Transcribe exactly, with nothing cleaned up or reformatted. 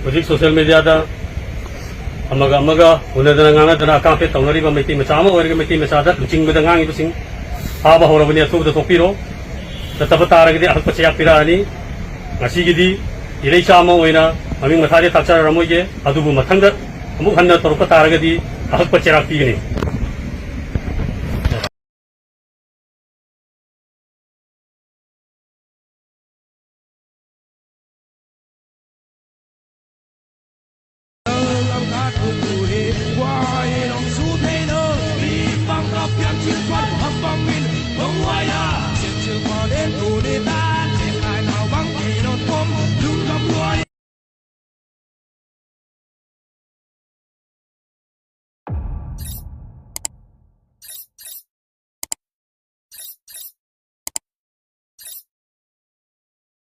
ꯍꯧꯖꯤꯛ ꯁꯣꯁꯤꯌꯦꯜ ꯃꯦꯗꯤꯌꯥꯗ ꯑꯃꯒ ꯑꯃꯒ ꯎꯅꯗꯅ ꯉꯥꯡꯅꯗꯅ ꯑꯀꯥꯝꯄꯦꯠ ꯇꯧꯅꯔꯤꯕ ꯃꯩꯇꯩ ꯃꯆꯥ ꯑꯃ ꯑꯣꯏꯔꯒ ꯃꯩꯇꯩ ꯃꯆꯥꯗ ꯂꯨꯆꯤꯡꯕꯗ ꯉꯥꯡꯉꯤꯕꯁꯤꯡ ꯐꯥꯕ ꯍꯧꯔꯕꯅꯤ꯫ ꯑꯊꯨꯕꯗ ꯊꯣꯛꯄꯤꯔꯣ꯫ ꯅꯠꯇꯕ ꯇꯥꯔꯒꯗꯤ ꯑꯍꯛꯄ ꯆꯩꯔꯥꯛ ꯄꯤꯔꯛꯑꯅꯤ꯫ ꯉꯁꯤꯒꯤꯗꯤ ꯏꯔꯩꯆꯥ ꯑꯃ ꯑꯣꯏꯅ ꯃꯃꯤꯡ ꯃꯊꯥꯗꯤ ꯇꯥꯛꯆꯔꯔꯃꯣꯏꯒꯦ, ꯑꯗꯨꯕꯨ ꯃꯊꯪꯗ ꯑꯃꯨꯛ ꯍꯟꯅ ꯇꯧꯔꯛꯄ ꯇꯥꯔꯒꯗꯤ ꯑꯍꯛꯄ ꯆꯩꯔꯥꯛ ꯄꯤꯒꯅꯤ꯫